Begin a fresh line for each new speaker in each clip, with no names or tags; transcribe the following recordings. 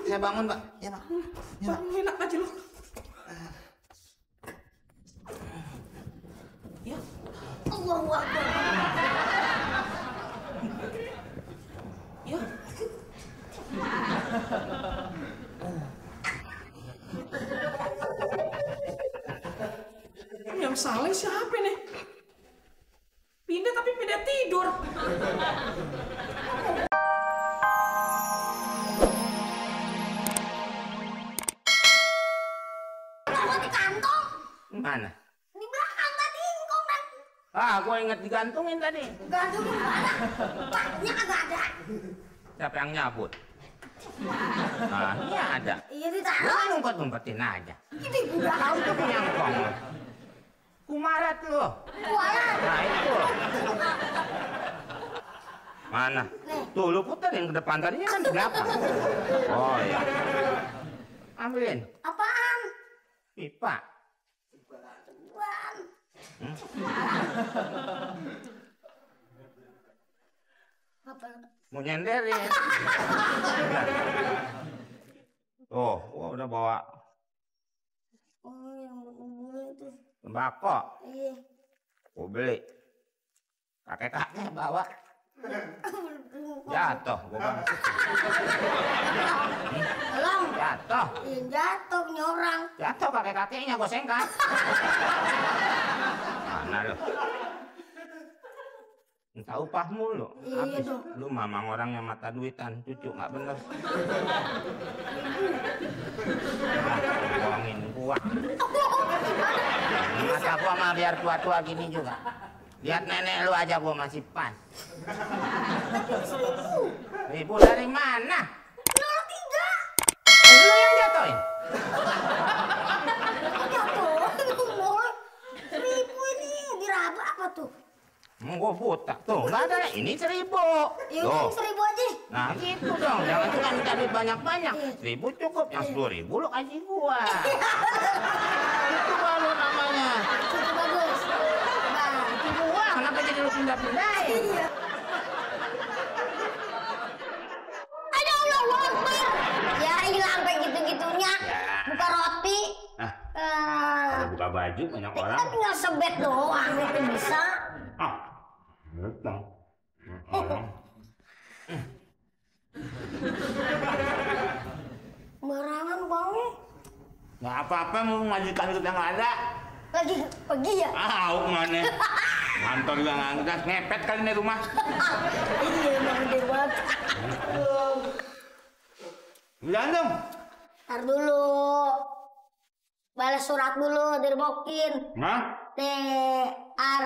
saya bangun, Pak. Ya, Pak. Ya, Pak.
Enak aja lu. Ya.
Allahu Akbar.
Ya. Yang salah siapa nih? Pindah tapi pindah tidur.
Taruh di kantong.
Mana?
Di belakang tadi engkau kan.
Ah, gua inget digantungin tadi.
Gantungnya mana? Paknya kagak ada.
Siapa yang nyabut? Nah, ini ada.
Iya
Lu
ditaruh.
ngumpet-ngumpetin aja.
Ini budak.
Tahu tuh penyangkong lu. Kumarat lu.
Kualat.
Nah, itu. Mana?
Nih.
Tuh, lu puterin ke depan. Tadinya kan di belakang. Oh, iya. Ambilin.
Apaan?
Pipa.
Apaan? Apa?
Mau nyenderin. Tuh, gua udah bawa
Oh, yang bulu itu.
tembakau.
Iya.
Gua beli. Kakek-kakek bawa. Jatuh, gua bangkit.
Tolong.
Jatuh.
Iya, jatuh punya orang.
Jatuh kakek-kakeknya gua sengkat. Mana lu? Minta upah mulu.
Iya
Habis.
dong.
Lu mamang orang yang mata duitan, cucu nggak bener. Bohongin gua. Masa gua mah biar tua-tua gini juga. Lihat nenek lu aja gua masih pas. 1.000 dari mana?
03.
Lu yang jatuhin.
Jatuh. 1.000 ini diraba apa tuh?
Gua buta. Tuh, nggak ada. Ini 1.000.
Ya
Tuh.
udah 1.000 aja.
Nah gitu dong, jangan cuma minta duit banyak-banyak. 1.000 cukup, yang 10.000 lu kasih gua. Itu baru namanya.
Itu bagus. Bang.
Itu gua, kenapa jadi lu pindah-pindahin?
Iya. Ada Allahu Akbar. Ya hilang kayak gitu-gitunya. Buka roti.
Nah,
Eh,
ada buka baju banyak orang.
kan tinggal sebet doang itu bisa.
Ah, betul.
Barangan bang.
Nggak apa-apa mau majikan itu yang ada.
Lagi pergi ya?
Ah, mana? Kantor juga nggak ngepet kali ini rumah.
Iya emang gede banget.
Jangan dong.
Ntar dulu. Balas surat dulu dari Bokin.
Hah?
DR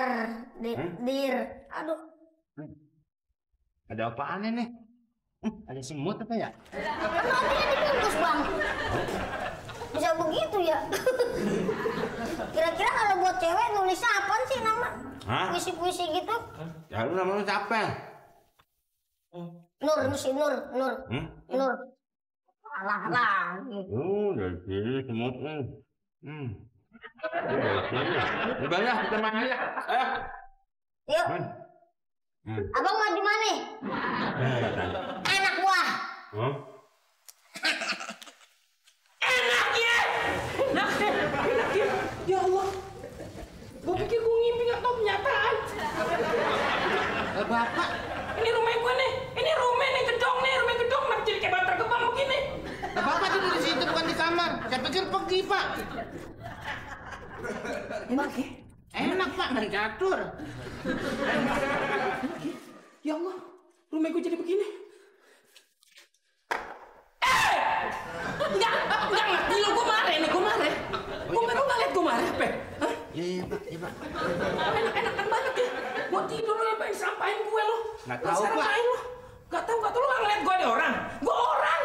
dir. Aduh.
Ada apaan ini? Ada semut apa ya?
Kan nantinya dibungkus bang. Bisa begitu ya? Kira-kira kalau buat cewek nulisnya apaan sih nama?
Hah?
Puisi-puisi gitu?
Ya lu namanya siapa?
Nur, mesti Nur. Nur. Alah lagi.
Dari sini semut. Dari sini. Udah ya, kita main aja. Ayo.
Yuk. Abang mau di mana? Anak buah.
Hah?
Enaknya. Enaknya. Ya Allah. Gua pikir gua ngimpi nggak tahu kenyataan.
Bapak.
Ini rumah gua nih. Ini rumah nih gedong nih, rumah gedong nak jadi kayak bantar gebang begini.
Bapak tidur di situ bukan di kamar. Saya pikir pergi, Pak.
Enak ya?
Enak, Pak, main catur.
Ya Allah, rumah gua jadi begini. Enggak ngerti lo, gua marah nih, gua marah. Gua nggak lihat gua marah, apa? Hah?
Iya, Pak. Iya, Pak.
Enak-enakan banget ya. Gua tidur lo sampai sampain gue lo.
Nggak tahu, Pak.
Lo. Nggak tahu lo nggak ngeliat gua ada orang. Gua orang.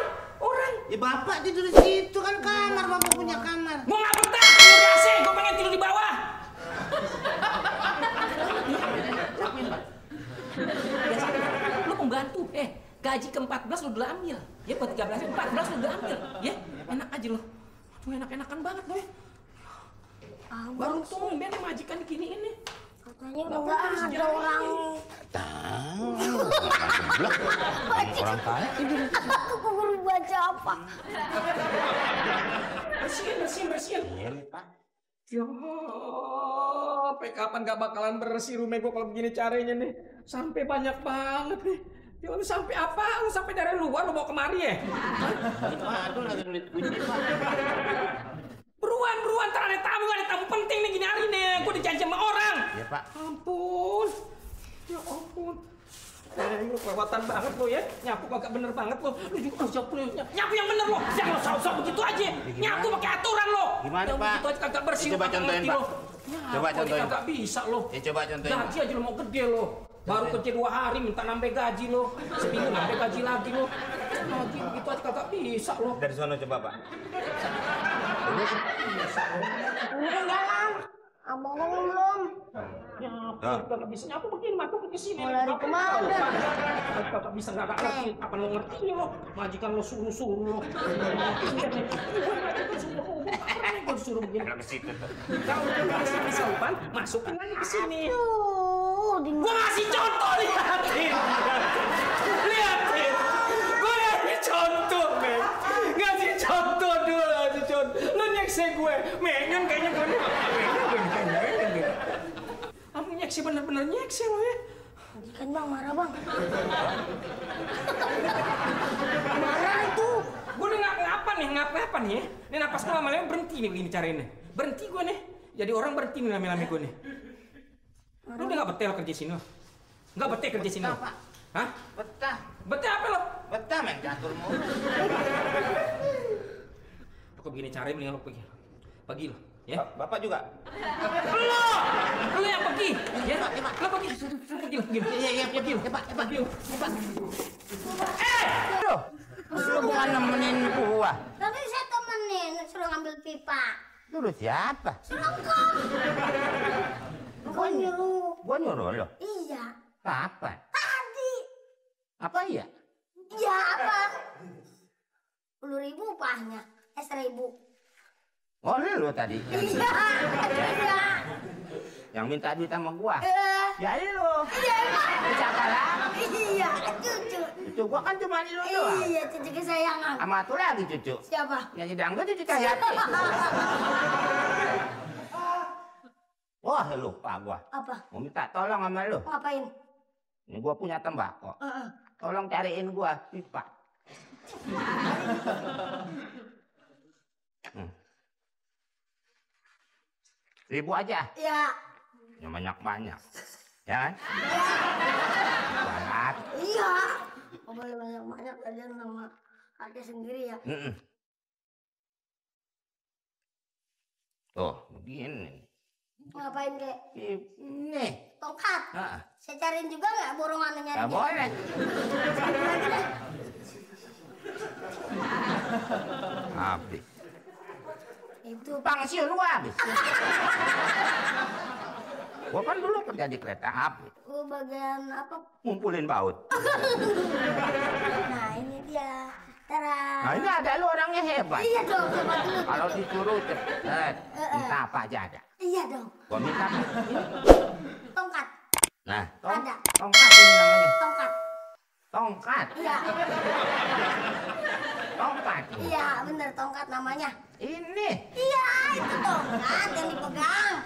Ya, Bapak tidur di situ kan kamar. Bapak punya kamar.
Gua nggak betah tidur di AC. Gua pengen tidur di bawah. Biasa, lo pembantu. Gaji ke-14 lo udah ambil. Ya, buat 13, 14 lo udah ambil. Ya, enak aja lo. Aduh, enak-enakan banget lo ya. Baru tumben majikan gini ini.
Katanya udah nggak ada orang.
Tahu. Orang kaya.
Aku keburu buat siapa?
Bersihin.
Iya, Pak.
Ya, sampai kapan gak bakalan bersih rumah gue kalau begini caranya nih? Sampai banyak banget nih. Ya, lu sampai apa? Lu sampai dari luar lu bawa kemari ya?
Aduh, lagi nulis kunci, Pak.
Beruan, ntar ada tamu penting nih gini hari nih. Gue dijanji sama orang.
Iya, Pak.
Ampun. Ya ampun. Lu kelewatan banget lo ya. Nyapu kagak bener banget lo. Lu juga nyapu yang bener lo. Jangan lo sok-sok begitu aja. Nyapu pakai aturan lo.
Gimana,
yang
Pak?
begitu aja kagak bersih.
Coba contohin, Pak. Coba contohin.
Kagak bisa lo.
Ya, coba contohin.
Gaji aja lo mau gede lo. Baru kerja 2 hari minta nambah gaji lo. Seminggu nambah gaji lagi lo. Gaji begitu aja kagak bisa lo.
Dari sana coba, Pak.
Udah jalan. Abang belum.
Ya, kagak bisa nyapu begini, masuk ke sini.
Mau lari kemana?
Kagak bisa nggak ngerti. Apa lo ngerti lo? Majikan lo suruh lo. Gue disuruh begini.
Ke situ tuh.
Kalau udah bisa umpan, masukin lagi ke sini.
Gua
ngasih contoh, liatin. Gue ngasih contoh, men. Ngasih contoh dulu, ngasih contoh. Lo nyekse gue, mengen kayaknya gue nih. Mengen. Kamu nyekse bener-bener nyekse lo ya.
Kan bang, marah bang. Marah itu.
Gue udah ngapa nih ya. Ini napas gue lama-lama berhenti nih begini caranya. Berhenti gue nih. Jadi orang berhenti nih lama-lama gue nih. Lu udah gak betah kerja sini lo? Gak betah kerja sini lo?
Pak.
Hah?
Betah.
Betah apa lo?
Betah main catur mulu.
Kok begini caranya mendingan lo pergi. Pergi lo, ya?
Bapak juga?
Lo yang pergi, ya? Lo pergi. Pergi lo,
Iya,
pergi lo.
Pak.
Pergi lo.
Aduh. Lu bukan nemenin gua.
Tapi saya temenin, suruh ngambil pipa.
Lu udah siapa?
Gua nyuruh.
Gua nyuruh lo.
Iya.
Kapan?
Tadi.
Apa iya?
Iya apa? 10.000 upahnya. 1.000.
Oh, lu tadi.
Iya. Iya.
Yang minta duit sama gua. Ya lu.
Iya emang.
Siapa lagi?
Iya, cucu.
Cucu gua kan cuma lu doang.
Iya, cucu kesayangan.
Sama tuh lagi cucu.
Siapa?
Nyanyi dangdut cucu Cahyati. Wah, lupa gua.
Apa?
Mau minta tolong sama lu.
Ngapain?
Ini gua punya tembakau. Tolong cariin gua pipa. Ribu aja.
Ya.
Yang banyak-banyak. Ya kan? Banget.
Iya. Oh, boleh banyak-banyak aja nama kakek sendiri ya.
Tuh, begini.
Ngapain kek?
Ini.
Tongkat. Saya cariin juga nggak borongannya nyari?
Nggak boleh. Habis.
Itu
Pangsiun lu habis. Gua kan dulu kerja di kereta api.
bagian apa?
Ngumpulin baut.
Nah ini dia. Tara.
Nah ini ada lu orangnya hebat.
Iya dong, coba dulu.
Kalau disuruh cepet, minta apa aja ada.
Iya dong.
Gua minta
Tongkat.
Nah,
Ada.
tongkat ini namanya.
Tongkat.
Tongkat.
Iya.
Tongkat.
Iya bener tongkat namanya.
Ini.
Iya itu tongkat yang dipegang.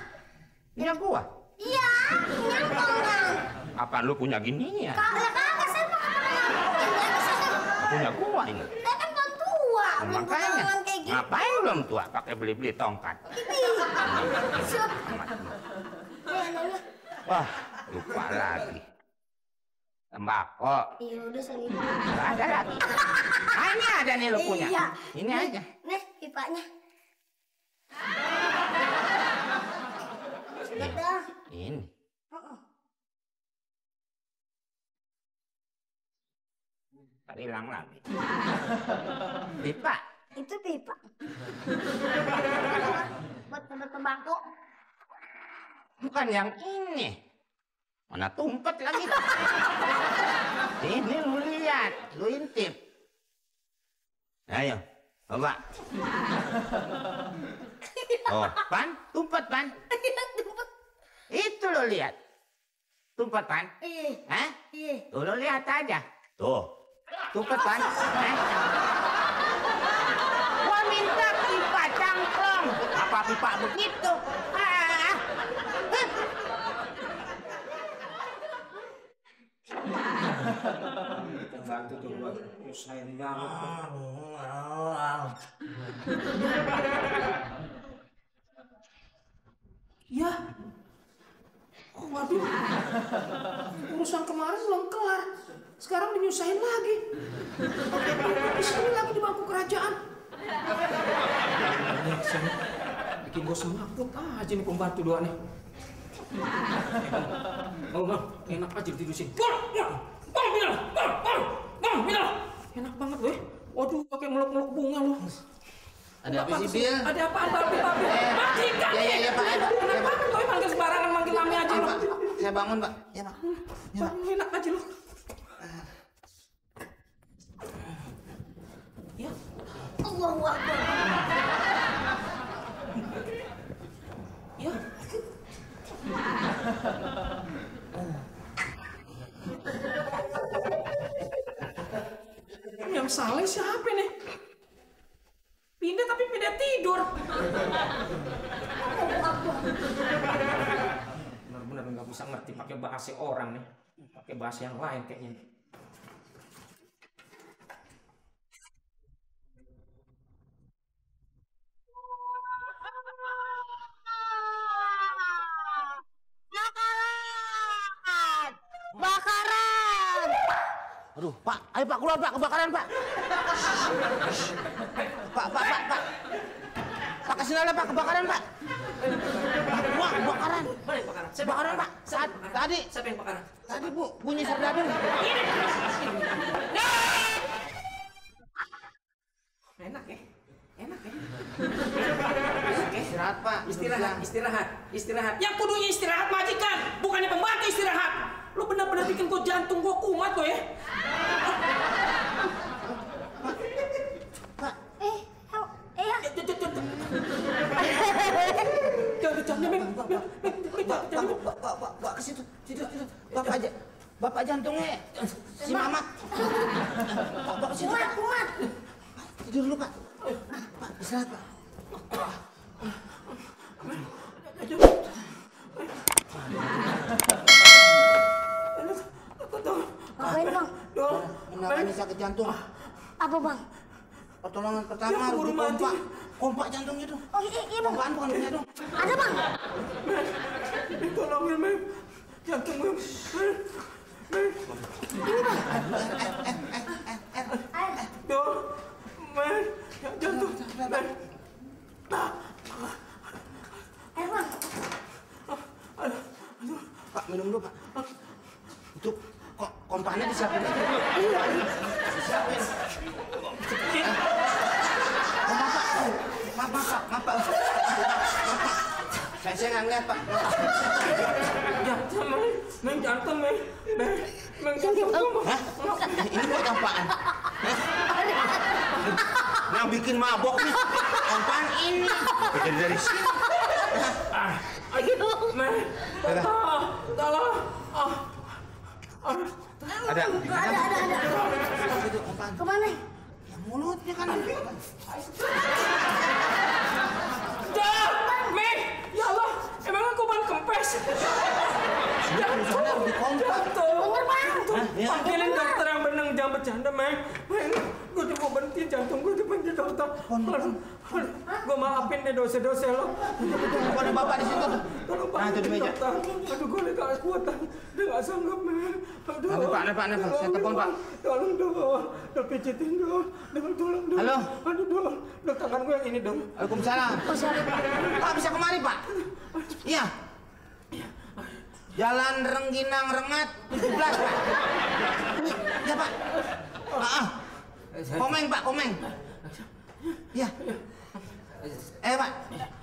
Punya gua.
Iya, punya tongkat.
Apaan lu punya gininya?
Kagak saya mah
Punya gua ini.
saya kan belum tua, belum
Makanya.
pengalaman kayak gitu.
Ngapain belum tua pakai beli-beli tongkat?
Ini. Sup. Ini anaknya.
Wah, lupa lagi. Tembakau.
Iya udah seribu.
Nggak ada lagi. Ah, ini ada nih lu punya.
Iya.
Ini aja.
Nih pipanya. Lihat dah.
Ini. Hilang lagi. Pipa.
Itu pipa. Buat tembakau.
Bukan yang ini. Mana tumpet lagi. Ini lu lihat, lu intip. Ayo, coba. Oh, pan, tumpet pan. Itu lo lihat. Tumpet pan.
Iya.
Hah?
Iya.
Tuh lo lihat aja. Tuh. Tumpet pan. Hah? nyemplung. Apa pipa begitu? Ah.
Bantu tuh gua nyusahin banget. Ya. Oh, waduh. Urusan kemarin belum kelar. Sekarang dinyusahin lagi. Di sini lagi di bangku kerajaan. Bikin gue semaput aja nih pembantu dua nih. Bang, enak aja tidur sini. Bang, enak banget loh. Waduh, pakai meluk-meluk bunga loh.
Ada apa sih, Bil?
Ada apa, Pak? Majikan nih.
Ya, Pak.
Enak banget loh, manggil sembarangan, manggil Mami aja loh.
Saya bangun, Pak. Ya, Pak. Ya, Pak.
Enak aja loh. Ya.
Allahu Akbar.
Ya. Yang salah siapa nih? Pindah tapi pindah tidur. Benar-benar nggak bisa ngerti pakai bahasa orang nih. Pakai bahasa yang lain kayaknya.
Bakaran!
Aduh, Pak. Ayo, Pak. Keluar, Pak. Kebakaran, Pak. Pak. Pak, kesini lah, Pak. Kebakaran, Pak. Wah, kebakaran.
Mana yang bakaran?
Kebakaran, Pak. Tadi.
Siapa yang bakaran?
Tadi, Bu. Bunyi serdadu.
Enak ya? Enak ya?
Istirahat, Pak.
Istirahat. Yang kudunya istirahat majikan, bukannya pembantu istirahat. Lu benar-benar bikin gua jantung gua kumat lo ya.
Pak.
Ya.
Pak, ke situ. Tidur. Bapak jantungnya si Mamat. Pak, ke situ.
Kumat.
Tidur dulu, Pak. Pak, istirahat, Pak.
Ngapain, Bang?
Menangani sakit jantung.
Apa, Bang?
Pertolongan pertama harus dipompa. Pompa jantungnya tuh.
Oh, iya, Bang.
Pompaan bukan punya dong.
Ada, Bang.
Tolongin, Mem. Jantung Mem.
Ini, Bang.
Dong. Mem. Jantung. Mem.
Air, Bang.
Pak, minum dulu, Pak. Itu kok kompannya disiapin aja. Disiapin. Maaf, Pak. Saya nggak ngeliat, Pak.
Jantung, Mem. Jantung, Mem. Mem, jantung.
Hah? Ini buat apaan? Yang bikin mabok nih. Kompaan ini. Jadi dari sini.
Mem. Tolong.
Ada.
Ada. Kemana?
Yang mulutnya kan.
Dah, Mem. Ya Allah, emang aku ban kempes.
Jantung harus dikompak.
Bener, Bang.
Panggilin dokter yang benang, jangan bercanda, Mem. Gue udah mau berhenti, jantung gue dipanggil dokter. Gue maafin deh dosa-dosa lo.
Ada bapak di situ.
Tolong
Nah, itu di
panggilin
meja.
dokter. Aduh, gue gak kuat. Udah gak sanggup, Mem. Aduh.
Pak. Saya telepon, Pak.
Tolong dong. Dok, pijitin dong. Tolong dong.
Halo?
Aduh, dong. Dok, tangan gue yang ini dong.
Waalaikumsalam. Pak, bisa kemari, Pak? Iya. Jalan Rengginang Rengat 17, Pak. Ya, Pak. Komeng, Pak, komeng. Iya. Pak.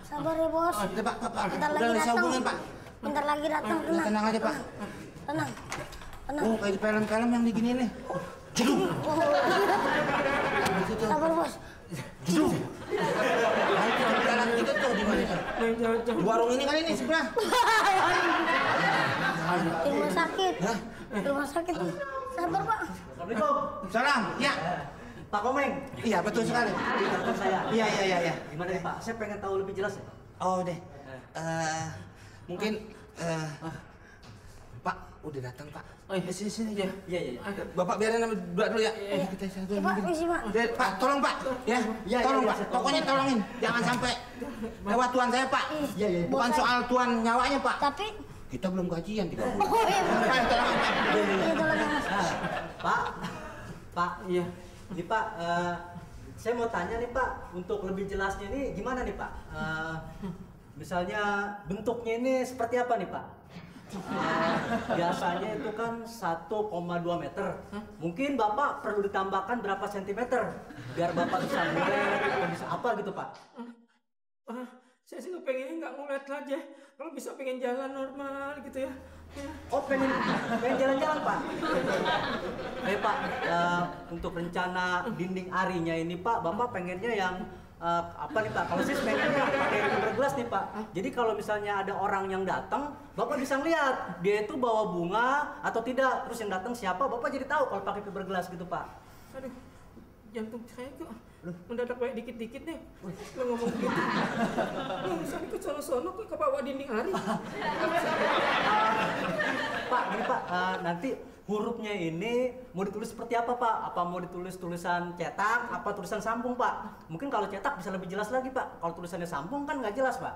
Sabar ya, Bos.
Udah, Pak.
Bentar
Udah
lagi
saya
datang.
hubungin, Pak.
Bentar lagi datang.
Udah, tenang aja, Pak.
Tenang.
Oh, kayak di film-film yang digini nih. Jedung.
Sabar, Bos.
Jedung. Nah, itu jalan gitu tuh di mana tuh? Di warung ini kali ini sebelah.
Di rumah sakit.
Hah?
Di rumah sakit. Sabar, Pak.
Salam. Ya.
Pak Komeng.
Iya, betul sekali.
Telepon saya.
Iya.
Gimana nih Pak? Saya pengen tahu lebih jelas ya.
Oh deh. Mungkin Pak udah datang Pak.
Oh iya, sini aja.
Iya.
Bapak biarin dua dulu ya. Kita satu
Pak, misi Pak.
Pak, tolong Pak. Ya,
Iya,
tolong
iya,
Pak.
iya.
Pokoknya tolongin. Jangan sampai lewat tuan saya Pak.
Iya.
Bukan soal tuan nyawanya Pak.
Tapi,
Kita belum gajian 30.
oh iya,
Pak, tolong Pak.
iya tolong ya Mas.
Pak. Iya. Ini Pak, saya mau tanya nih Pak, untuk lebih jelasnya ini gimana nih Pak? Misalnya bentuknya ini seperti apa nih Pak? Biasanya itu kan 1,2 meter. Mungkin Bapak perlu ditambahkan berapa sentimeter biar Bapak bisa ngulet atau bisa apa gitu Pak?
Saya sih pengennya nggak ngulet aja. Kalau bisa pengen jalan normal gitu ya.
Oh pengen jalan-jalan Pak? Pak, untuk rencana dinding arinya ini Pak, Bapak pengennya yang apa nih Pak? Kalau saya pengennya pakai fiberglass nih Pak. Jadi kalau misalnya ada orang yang datang, Bapak bisa lihat dia itu bawa bunga atau tidak. Terus yang datang siapa, Bapak jadi tahu kalau pakai fiberglass gitu Pak.
Aduh, jantung saya kok mendadak baik dikit-dikit deh. Lo ngomong gitu. Lo misalnya ke sono-sono ke bawah dinding hari.
Pak, gini Pak, nanti hurufnya ini mau ditulis seperti apa Pak? Apa mau ditulis tulisan cetak, apa tulisan sambung Pak? Mungkin kalau cetak bisa lebih jelas lagi Pak. Kalau tulisannya sambung kan nggak jelas Pak.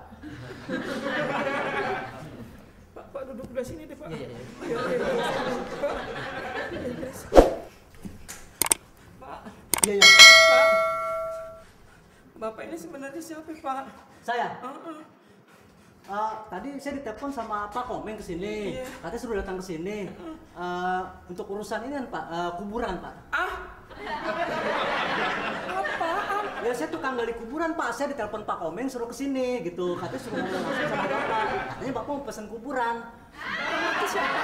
Pak duduk di sini deh Pak.
Iya.
Pak.
Iya.
Pak. Bapak ini sebenarnya siapa Pak?
Saya? Tadi saya ditelepon sama Pak Komeng ke sini.
Iya.
Katanya suruh datang ke sini. Untuk urusan ini kan Pak, kuburan Pak.
Apaan?
Ya saya tukang gali kuburan Pak. Saya ditelepon Pak Komeng suruh ke sini gitu. Katanya suruh ngomong langsung sama Bapak. Katanya Bapak mau pesan kuburan.
Itu siapa?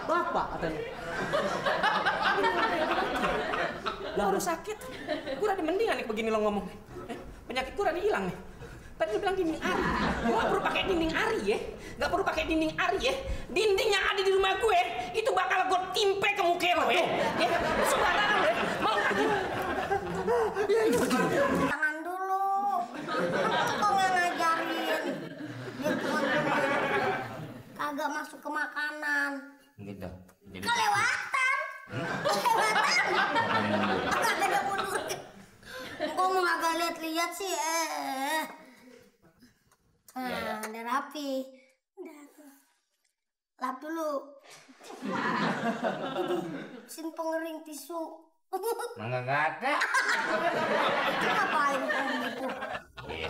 Bapak katanya.
Lo harus sakit. Gue udah mendingan nih begini lo ngomong. Penyakit gue udah hilang nih. Tadi lo bilang dinding ari. Gue gak perlu pakai dinding ari ya. Gak perlu pakai dinding ari ya. Dinding yang ada di rumah gue itu bakal gue timpe ke muka lo ya. Sembarangan lo ya. Mau
Tangan dulu. Kok nggak ngajarin? Dia teman-teman kagak masuk ke makanan.
Gitu. Jadi
Kelewatan. Kagak ada mundur. Kok mau kagak lihat-lihat sih? Udah rapi. Lap dulu. Sin pengering tisu.
nggak ada.
Itu ngapain kamu gitu?
Iya.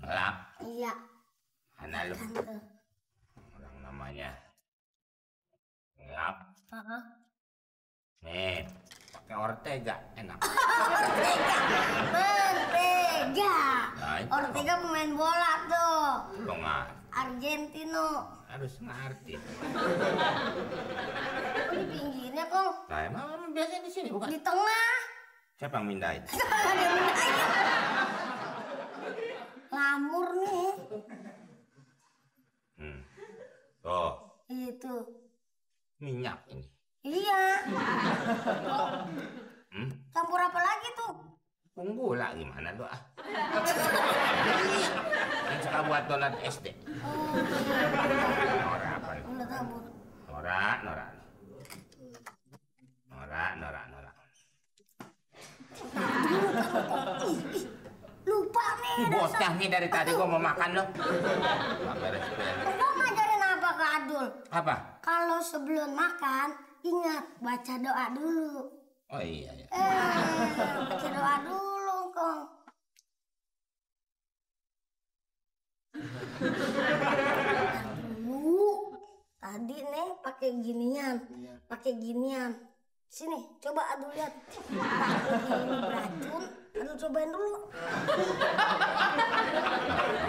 Lap.
Iya.
Mana lu? Orang namanya. Lap. Nih, pakai Ortega enak.
Ortega.
Nah, itu
Ortega pemain bola tuh.
Lo nggak
Argentino.
harus ngerti.
Kok di pinggirnya kong?
Nah, emang biasanya di sini bukan?
Di tengah.
Siapa yang mindahin?
Ada yang menanya. Lamur nih.
Tuh,
Itu.
minyak ini.
Iya. Campur apa lagi tuh?
Punggula gimana lu ah? Yang suka buat donat SD. Nora apa nih?
Udah campur.
Nora.
Lupa nih.
Bocah nih dari tadi gua mau makan lo. Nggak beres-beres.
Kok ngajarin apa ke Adul?
Apa?
Kalau sebelum makan, ingat baca doa dulu.
Oh iya.
Baca doa dulu, Kong. Tadi nih pakai ginian. Sini, coba Adul lihat. Takut ini beracun. Adul cobain dulu.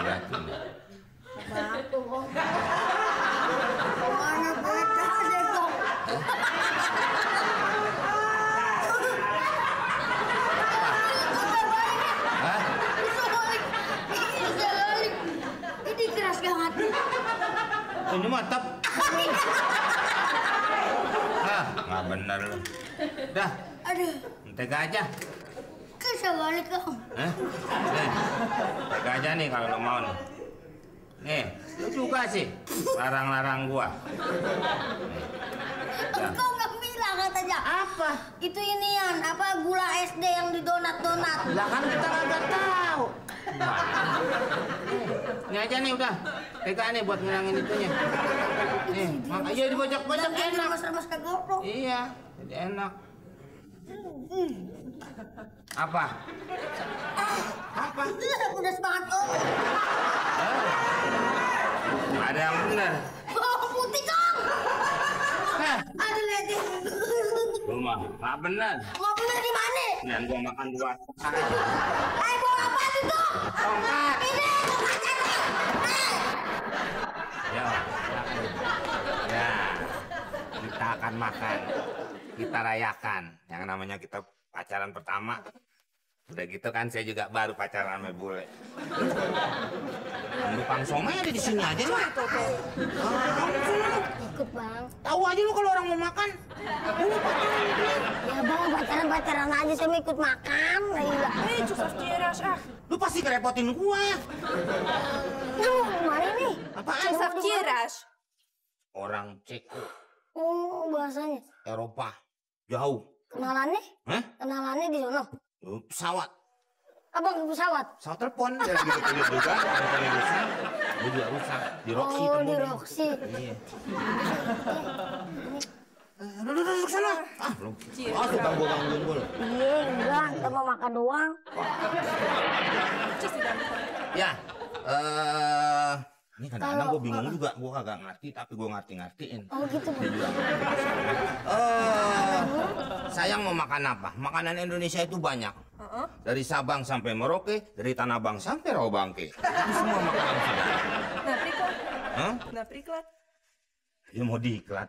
Beracun ya.
Batu, Kong. Mana beda deh, Kong.
Hah?
Ini keras banget.
Ini mantap. Ah, nggak bener lu. Dah,
Aduh,
Tega aja.
bisa balik kau.
Hah? Nih, tega aja nih kalau lo mau nih. Nih, lu juga sih larang-larang gua.
Kau nggak bilang katanya.
Apa?
Itu inian, apa gula SD yang di donat-donat.
Lah kan kita kagak tahu. Ini aja nih udah. Tega nih buat ngilangin itunya. Nih, makanya dibajak-bajak enak.
Remas-remas ke goblok.
Iya, jadi enak. Apa? Apa?
Udah semangat kau.
Ada yang benar.
Oh, putih kong.
Heh,
Aduh, lihat
rumah nggak benar.
mau bener di mana?
Dan gua makan dua.
Bawa apa itu?
Tongkat.
Ini, tongkatnya.
Ya, ya, kita akan makan, kita rayakan. Yang namanya kita pacaran pertama. Udah gitu kan saya juga baru pacaran sama bule. Tukang somai ada di sini aja nih.
Ikut bang.
Tahu aja lu kalau orang mau makan.
Ya bang, pacaran-pacaran aja saya mau ikut makan.
Lu pasti kerepotin gua.
Lu mau kemana nih?
Apaan? Orang Ceko,
Oh, bahasanya.
Eropa, jauh.
Kenalannya?
Hah?
Kenalannya di sono.
Pesawat.
Abang ke pesawat?
Pesawat telepon. Dia lagi dipilih juga. Teleponnya rusak. Dia juga rusak. Di Roxy.
Oh, di
teleponnya.
Roxy.
Iya. Duduk sana. Ah, lu. Ah, suka gua gangguin gua.
Iya, enggak. Kita mau makan doang.
Ya, ini kadang-kadang gue bingung juga, gue kagak ngerti, tapi gue ngerti-ngertiin.
Oh, gitu bang.
Dia bilang, sayang mau makan apa? Makanan Indonesia itu banyak. Dari Sabang sampai Merauke, dari Tanah Abang sampai Rawabangke. Itu semua makanan sudah.
Nah, priklat.
Hah?
Nah, priklat.
Dia mau diiklat.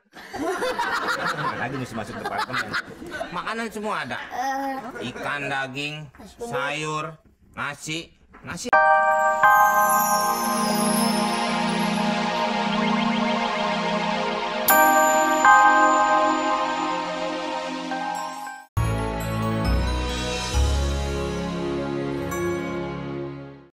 Lagi mesti masuk departemen. Makanan semua ada. Ikan, daging, sayur, nasi.